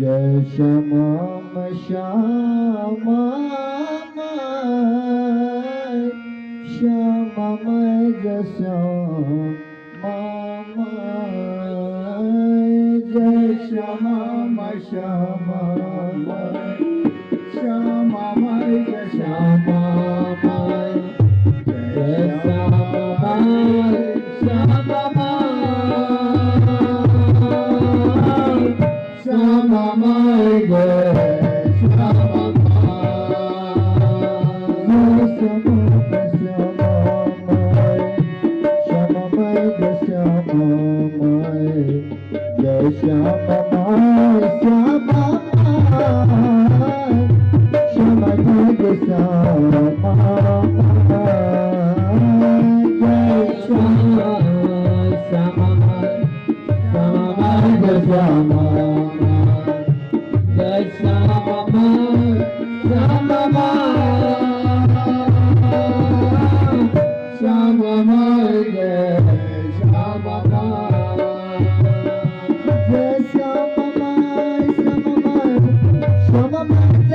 Jai Shyama Shyama Shyama Jai Shyama Jai Shyama Shyama Shyama Jai Shyama Jai Shyama Shyama Shyama Jai Shyama Jai Shyama Shyama Shyama Jai Shyama Jai Shyama Shyama Shyama Jai Shyama Jai Shyama Shyama Shyama Jai Shyama Jai Shyama Shyama Shyama Jai Shyama Jai Shyama Shyama Shyama Jai Shyama Jai Shyama Shyama Shyama Jai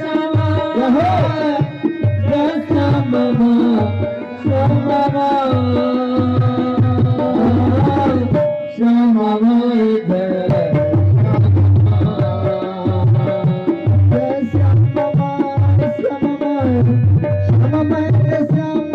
Shyama Jai Shyama Shyama Shyama Jai Jai Shyama Shyama Shyama Jai Shyama Jai Shyama Shyama Shyama Jai Shyama Jai Shyama Shyama Shyama Jai Shyama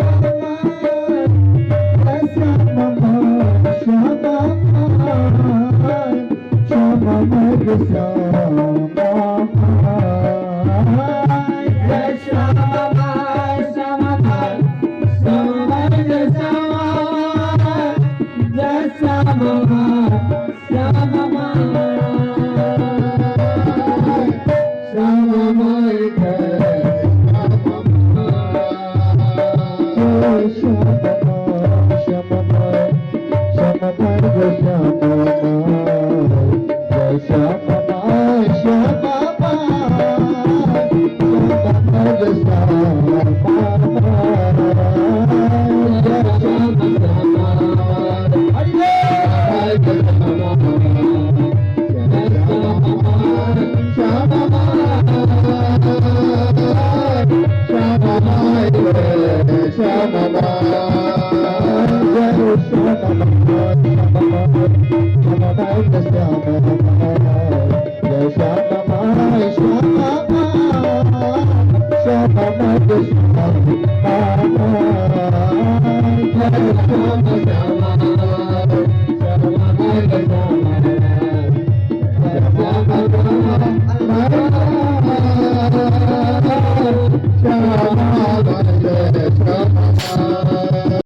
Jai Shyama Shyama Shyama Jai Jai Shyama Shyama Shyama Jai Shyama Jai Shyama Shyama Shyama Jai Shyama Jai Shyama Jai Shyama Shyama Jai Shyama Jai Shyama Shyama Shyama Jai Shyama Jai Shyama